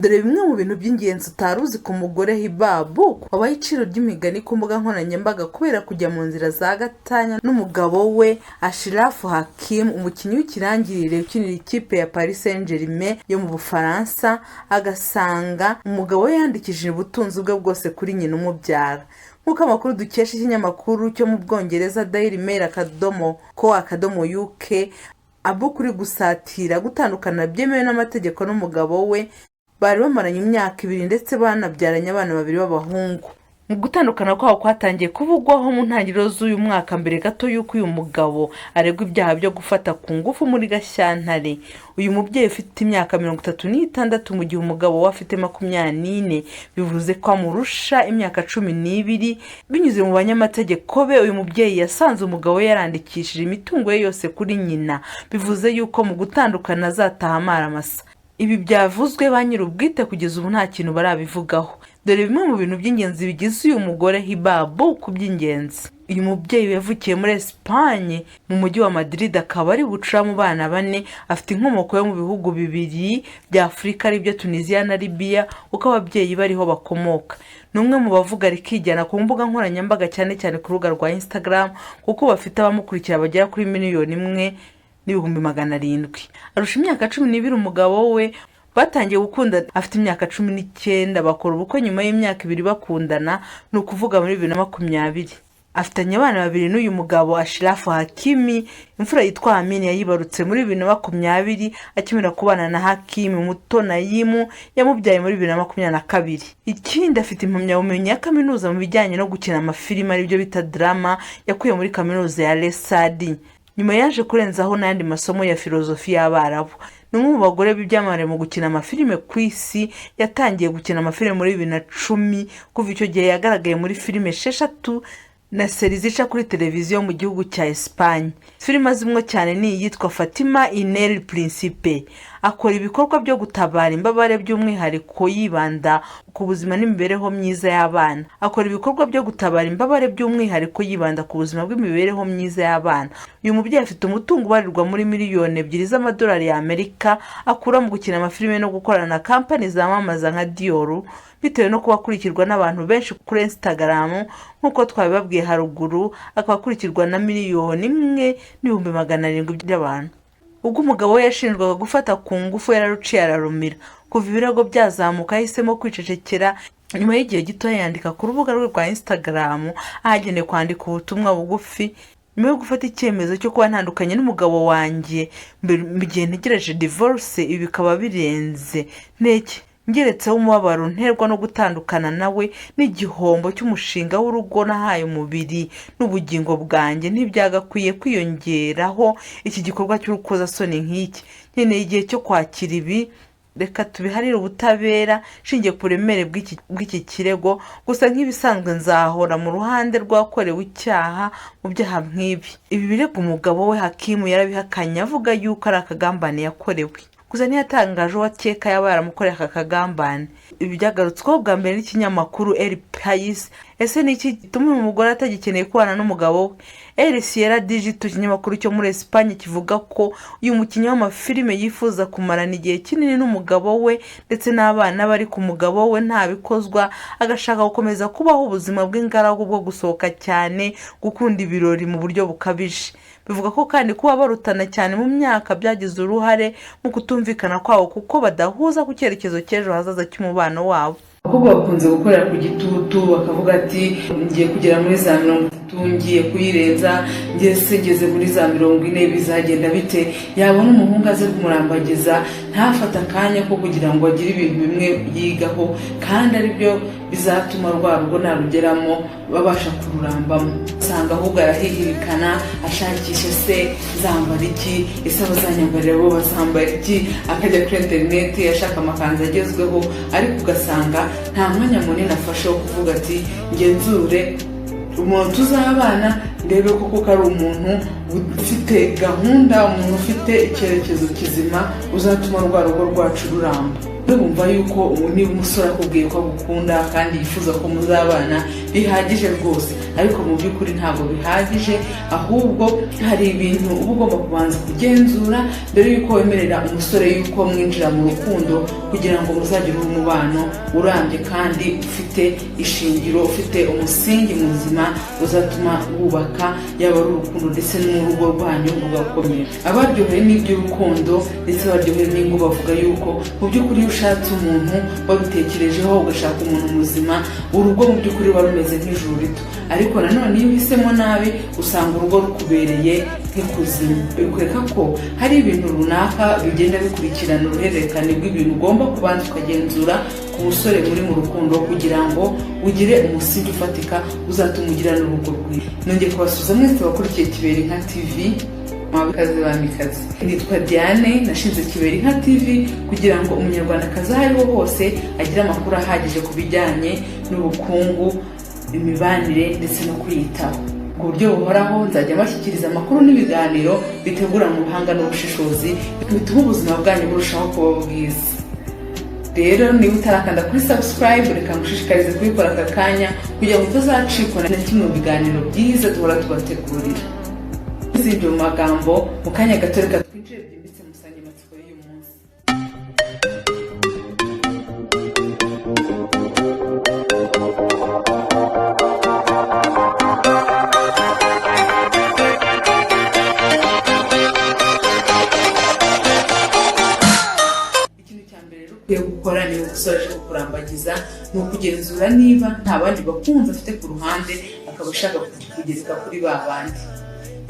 Dore bimwe mu bintu by'ingenzi utari uzi ku mugore Hiba Abouk wabaye iciro ry'imigani ku mbuga nkoranyambaga kubera kujya mu nzira za gatanya n'umugabo we Achraf Hakimi, umukinnyi w'ikirangirire ukinira ikipe ya Paris Saint-Germain yo mu Bufaransa, agasanga umugabo we yandikishije ubutunzi bwe bwose kuri nyina umubyara. Nk'uko amakuru dukesha ikinyamakuru cyo mu Bwongereza DailyMail.co.uk, Abouk uri gusatira gutandukana byemewe n'amategeko n'umugabo we bari bamaranye imyaka 2 ndetse banabyaranye abana babiri b'abahungu. Mu gutandukana kwabo kwatangiye kuvugwaho mu ntangiriro z'uyu mwaka, mbere gato y'uko uyu mugabo aregwa ibyaha byo gufata ku ngufu muri Gashyantare. Uyu mubyeyi ufite imyaka 36 mu gihe umugabo we afite 24, bivuze ko amurusha imyaka 12. Binyuze mu banyamategeko be, uyu mubyeyi yasanze umugabo we yarandikishije imitungo ye yose kuri nyina, bivuze yuko mu gutandukana azataha amaramasa. Ibi byavuzwe, ba nyir'ubwite kugeza ubu nta kintu barabivugaho. Dore bimwe mu bintu by'ingenzi bigize uyu mugore Hiba Abouk by'ingenzi. Uyu mubyeyi yavukiye muri Esipanye mu mujyi wa Madrid, akaba ari bucura mu bana bane. Afite inkomoko yo mu bihugu bibiri bya Afurika, aribyo Tunisia na Libya, kuko ababyeyi bariho bakomoka. Ni umwe mu bavuga rikijyana ku mbuga nkoranyambaga, cyane cyane ku rubuga rwa Instagram, kuko bafite abamukurikira bagera kuri 1,700,000. Arusha imyaka 12 umugabo we. Batangiye gukunda afite imyaka 19, bakora ubukwe nyuma y'imyaka 2 bakundana, ni ukuvuga muri 2020. Afitanye abana babiri n'uyu mugabo Achraf Hakimi. Imfura yitwa Amini yayibarutse muri 2020 akimara kubana na Hakimi. Muto Nayimu yamubyaye muri 2022. Ikindi, afite impamyabumenyi ya kaminuza mu bijyanye no gukina amafilimi, aribyo bita drama, yakuye muri Kaminuza ya Lesadi. Nyuma yaje kurenzaho n'ayandi masomo ya filozofi y'Abarabu. Ni umwe mu bagore b'ibyamamare mu gukina amafilime ku isi. Yatangiye gukina amafilime muri 2010. Kuva icyo gihe yagaragaye muri filime esheshatu na série zica kuri televiziyo mu gihugu cya Esipanye. Filime azimwo cyane ni iyitwa Fatima y el Príncipe. Akora ibikorwa byo gutabara imbabare, by'umwihariko yibanda ku buzima n'imibereho myiza y'abana. Akora ibikorwa byo gutabara imbabare, by'umwihariko yibanda ku buzima bw'imibereho myiza y'abana. Uyu mubyeyi afite umutungo ubarirwa muri miliyoni 2 z'amadolari y'Amerika akura mu gukina amafilime no gukorana na kampani zamamaza nka Dior, bitewe no kuba akurikirwa n'abantu benshi kuri Instagram. Nk'uko twabibabwiye haruguru, akaba akurikirwa na 1,700,000 by'abantu. Ubwo umugabo we yashinjwaga gufata ku ngufu, yararuciye ararumira. Kuva ibirego byazamuka, yahisemo kwicecekera. Nyuma y'igihe gito yandika ku rubuga rwe rwa Instagram ahagenewe kwandika ubutumwa bugufi: "Nyuma yo gufata icyemezo cyo kuba ntandukanye n'umugabo wanjye mu gihe ntegereje divorce, ibi bikaba birenze nteke ngeretseho umubabaro nterwa no gutandukana nawe n'igihombo cy'umushinga w'urugo nahaye umubiri n'ubugingo bwanjye, ntibyagakwiye kwiyongeraho iki gikorwa cy'urukozasoni nk'iki. Nkeneye igihe cyo kwakira ibi. Reka tubiharire ubutabera. Nshingiye ku buremere bw'iki kirego, gusa nk'ibisanzwe nzahora mu ruhande rw'abakorewe icyaha mu byaha nk'ibi." Ibi birego umugabo we Hakimi yarabihakanye, avuga yuko ari akagambane yakorewe. Gusa ntiyatangaje uwo akeka yaba yaramukoreye aka kagambane. Ibi byagarutsweho bwa mbere n'ikinyamakuru El Pais. Ese ni iki gituma uyu mugore atagikeneye kubana n'umugabo we? El Sierra Digital, ikinyamakuru cyo muri Esipanye, kivuga ko uyu mukinnyi w'amafilime yifuza kumarana igihe kinini n'umugabo we ndetse n'abana bari ku mugabo we ntabikozwa, agashaka gukomeza kubaho ubuzima bw'ingaragu bwo gusohoka cyane, gukunda ibirori mu buryo bukabije. Bivuga ko kandi kuba barutana cyane mu myaka byagize uruhare mu kutumvikana kwabo, kuko badahuza ku cyerekezo cy'ejo hazaza cy'umubano wabo. Abakobwa bakunze gukorera ku gitutu, bakavuga ati: "Ngiye kugera muri za 30, ngiye kuyirenza, ngeze ngeze muri za 40, bizagenda bite?" Yabona umuhungu aze kumurambagiza, ntafate akanya ko kugira ngo agire ibintu bimwe yigaho, kandi aribyo bizatuma rwa rugo narugeramo babasha kururambamo. Usanga ahubwo arahihirikana ashakisha: "Ese nzambara iki? Ese abazanyambarira bo bazambara iki?" Akajya kuri interineti ashaka amakanzu agezweho, ariko ugasanga nta mwanya munini afashe wo kuvuga ati: "Ngenzure umuntu tuzabana, ndebe koko ko ari umuntu ufite gahunda, umuntu ufite icyerekezo kizima uzatuma rwa rugo rwacu ruramba." Bumva yuko niba umusore akubwiye ko agukunda kandi yifuza ko muzabana, bihagije rwose, ariko mu by'ukuri ntabwo bihagije. Ahubwo hari ibintu uba ugomba kubanza kugenzura mbere y'uko wemerera umusore yuko mwinjira mu rukundo, kugira ngo muzagire umubano urambye kandi ufite ishingiro, ufite umusingi muzima uzatuma wubaka yaba ari urukundo ndetse n'urugo rwanyu rugakomera. Abaryohewe n'iby'urukundo ndetse baryohewe n'ingo bavuga yuko mu by'ukuri iyo ushatse umuntu wabitekerejeho, ugashaka umuntu muzima, urugo mu by'ukuri ruba rumeze nk'ijuru rito. Ariko nanone iyo uhisemo nabi, usanga urugo rukubereye nk'ikuzimu. Bikwereka ko hari ibintu runaka bigenda bikurikirana, uruhererekane rw'ibintu ugomba kubanza ukagenzura ku musore muri mu rukundo, kugira ngo ugire umusingi ufatika uzatuma ugira n'urugo rwiza. Nongeye kubasuhuza mwese bakurikiye Kibera Inka TV, mwabikazi bamikazi. Nitwa Diane, nashinze Kibera Inka TV kugira ngo Umunyarwandakazi aho ariho hose agire amakuru ahagije ku bijyanye n'ubukungu, imibanire ndetse no kwiyitaho ku buryo buhoraho. Nzajya mbashyikiriza amakuru n'ibiganiro bitegura mu buhanga n'ubushishozi, bituma ubuzima bwanyu burushaho kuba bwiza. Rero niba utarakanda kuri subscribe, reka ngushishikarize kubikora aka kanya, kugira ngo utazacikwa na kimwe mu biganiro byiza duhora tubategurira. Zibyo mu magambo, mu kanya gato reka twinjire byimbitse mu nsanganyamatsiko y'uyu munsi. Ikintu cya mbere rero ukwiye gukora niba umusore aje kukurambagiza, ni ukugenzura niba nta bandi bakunzi afite ku ruhande, akaba ashaka kugereka kuri ba bandi.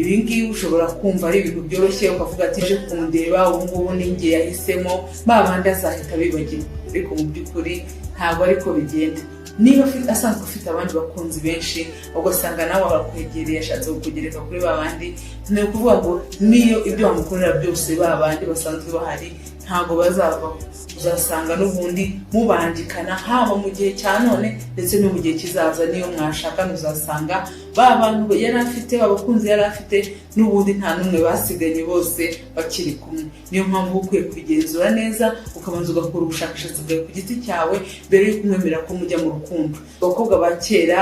Ibi ngibi ushobora kumva ari ibintu byoroshye, ukavuga ati: "Aje kundeba ubu ngubu, ni njye yahisemo, ba bandi azahita bibagirwa." Ariko mu by'ukuri ntabwo ariko bigenda. Niba asanzwe afite abandi bakunzi benshi, ugasanga nawe arakwegereye, ashatse kukugereka kuri ba bandi, ni ukuvuga ngo niyo ibyo wamukorera byose, ba bandi basanzwe bahari ntabwo bazavaho. Uzasanga n'ubundi mubangikana, haba mu gihe cya none ndetse no mu gihe kizaza. Niyo mwashakana, uzasanga ba bantu yari afite, abakunzi yari afite, n'ubundi nta n'umwe basiganye, bose bakiri kumwe. Niyo mpamvu uba ukwiye kubigenzura neza, ukabanza ugakora ubushakashatsi bwawe ku giti cyawe mbere y'uko umwemerera ko mujya mu rukundo. Abakobwa ba kera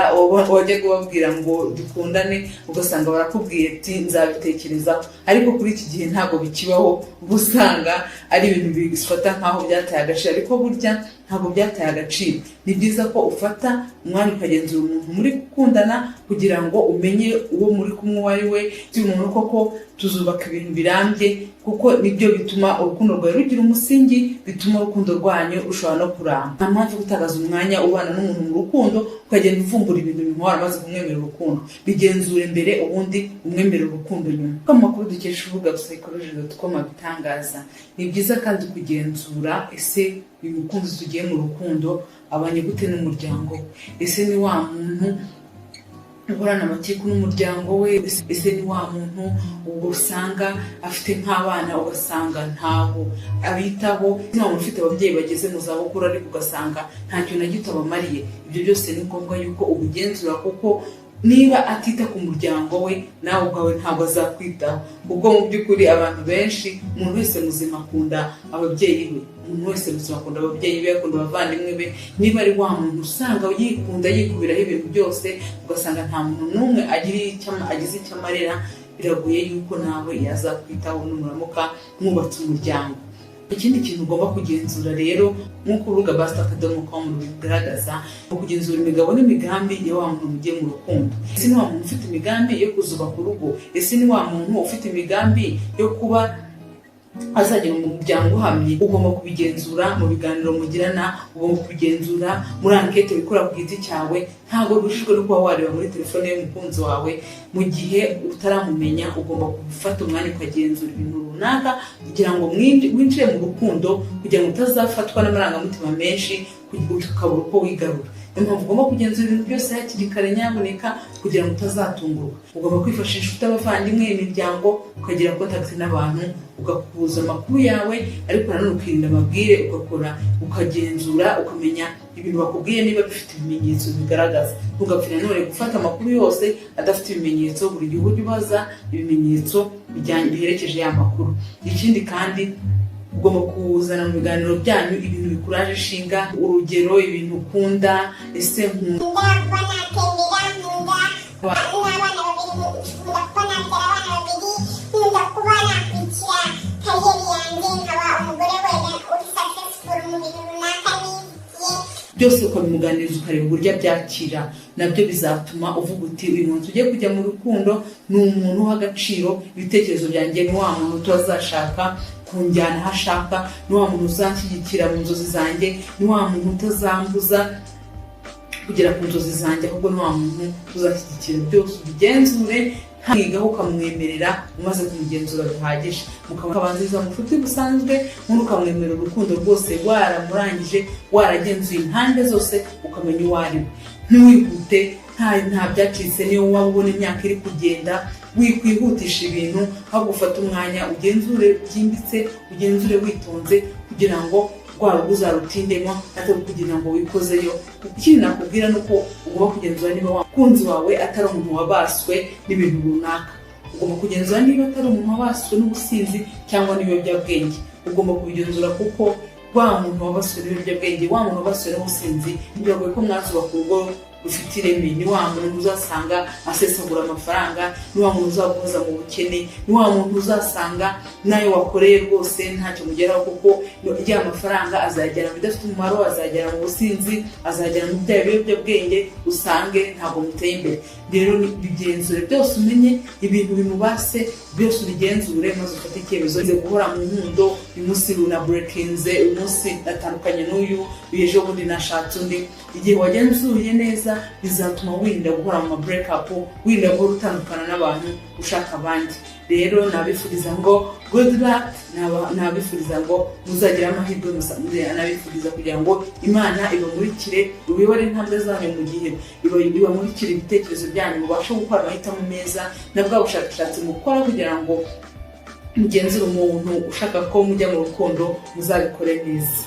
wajyaga ubabwira ngo dukundane, ugasanga barakubwiye ati: "Nzabitekerezaho." Ariko kuri iki gihe ntabwo bikibaho. Uba usanga ari ibintu bifata nk'aho byataye agaciro, ariko burya ntabwo byataye agaciro. Ni byiza ko ufata umwanya ukagenzura umuntu muri gukundana, kugira ngo umenye uwo muri kumwe uwo ari we, uyu muntu koko tuzubaka ibintu birambye, kuko nibyo bituma urukundo rwawe rugira umusingi, bituma urukundo rwanyu rushobora no kuramba. Nta mpamvu yo gutakaza umwanya ubana n'umuntu mu rukundo, ukagenda uvumbura ibintu nyuma waramaze kumwemerera urukundo. Bigenzure mbere, ubundi umwemerera urukundo nyuma. Uko amakuru dukesha urubuga psychology.com abitangaza, ni byiza kandi kugenzura: ese uyu mukunzi tugiye mu rukundo abanye gute n'umuryango we? Ese ni wa muntu uhorana amatiku n'umuryango we? Ese ni wa muntu usanga afite nk'abana, ugasanga ntaho abitaho? Ni wa muntu ufite ababyeyi bageze mu zabukuru, ariko ugasanga nta kintu na gito abamariye? Ibyo byose ni ngombwa yuko ubigenzura, kuko niba atita ku muryango we, nawe ubwawe ntabwo azakwitaho. Ubwo mu by'ukuri abantu benshi, umuntu wese muzima akunda ababyeyi be, umuntu wese muzima akunda ababyeyi be, akunda abavandimwe be. Niba ari wa muntu usanga yikunda, yikubiraho ibintu byose, ugasanga nta muntu n'umwe agize icyo amarira, biragoye yuko nawe yazakwitaho nuramuka mwubatse umuryango. Ikindi kintu ugomba kugenzura rero, nk'uko urubuga basta.com rubigaragaza, ni ukugenzura imigabo n'imigambi ya wa muntu mugiye mu rukundo. Ese ni wa muntu ufite imigambi yo kuzubaka urugo? Ese ni wa muntu ufite imigambi yo kuba azagira umuryango uhamye? Ugomba kubigenzura mu biganiro mugirana, ugomba kubigenzura muri ankete wikora ku giti cyawe. Ntabwo bibujijwe no kuba wareba muri telefone y'umukunzi wawe mu gihe utaramumenya. Ugomba gufata umwanya ukagenzura ibintu runaka kugira ngo winjire mu rukundo, kugira ngo utazafatwa n'amarangamutima menshi, ukabura uko wigarura. Niyo mpamvu ugomba kugenzura ibintu byose hakiri kare nyabuneka, kugira ngo utazatungurwa. Ugomba kwifashisha inshuti, abavandimwe, imiryango, ukagira contact n'abantu, ugakuza amakuru yawe, ariko nanone ukirinda amabwire, ugakora ukagenzura, ukamenya ibintu bakubwiye niba bifite ibimenyetso bigaragaza. Ntugapfe nanone gufata amakuru yose adafite ibimenyetso. Buri gihe ujye ubaza ibimenyetso bijyanye, biherekeje ya makuru. Ikindi kandi Ugomba kuzana mu biganiro byanyu ibintu bikuraje ishinga, urugero ibintu ukunda. Ese nkunda Nkunda kuba natembera, nkunda n'abana babiri, nkunda kuba nabyara abana babiri, nkunda kuba nakurikira career yanjye, nkaba umugore wenda uri successful mu bintu runaka nifitiye. Byose ukabimuganiriza, ukareba uburyo abyakira. Nabyo bizatuma uvuga uti: "Uyu muntu tugiye kujya mu rukundo ni umuntu uha agaciro ibitekerezo byanjye, ni wa muntu utazashaka kunjyana aho ashaka, ni wa muntu uzanshyigikira mu nzozi zanjye, ni wa muntu utazambuza kugera ku nzozi zanjye, ahubwo ni wa muntu uzashyigikira." Byose ubigenzure, ntigaho ukamwemerera umaze kumugenzura bihagije, mukabanziriza mu bucuti busanzwe, ubundi ukamwemerera urukundo rwose waramurangije, waragenzuye impande zose, ukamenya uwo ari we. Ntiwihute, nta byacitse. Niyo waba ubona imyaka iri kugenda, wikwihutisha ibintu, ahubwo ufate umwanya ugenzure byimbitse, ugenzure witonze, kugira ngo rwa rugo uzarutindemo, atari kugira ngo wikozeyo. Ikindi nakubwira ni uko ugomba kugenzura niba umukunzi wawe atari umuntu wabaswe n'ibintu runaka. Ugomba kugenzura niba atari umuntu wabaswe n'ubusinzi cyangwa n'ibiyobyabwenge. Ugomba kubigenzura kuko wa muntu wabaswe n'ibiyobyabwenge, wa muntu wabaswe n'ubusinzi, biragoye ko mwazubaka urugo rufite ireme. Ni wa muntu uzasanga asesagura amafaranga, ni wa muntu uzaguhoza mu bukene, ni wa muntu uzasanga n'ayo wakoreye rwose ntacyo mugeraho, kuko ya mafaranga azagera mu bidafite umumaro, azagera mu businzi, azagera mu bya biyobyabwenge, usange ntabwo muteye imbere. Rero bigenzure byose, umenye ibintu bimubase byose, ubigenzure maze ufate icyemezo. Guhora mu nkundo, uyu munsi runaburekinze, uyu munsi natandukanye n'uyu, ejo bundi nashatse undi. Igihe wagenzuye neza, bizatuma wirinda guhora mu ma break up, wirinda guhora utandukana n'abantu ushaka abandi. Rero nabifuriza ngo good luck, nabifuriza ngo muzagire amahirwe, nabifuriza kugira ngo Imana ibamurikire, ibiyobore intambwe zanyu mu gihe ibamurikire ibitekerezo byanyu, mubashe gukora amahitamo meza, na bwa bushakashatsi mukora kugira ngo mugenzure umuntu ushaka ko mujya mu rukundo muzabikore neza.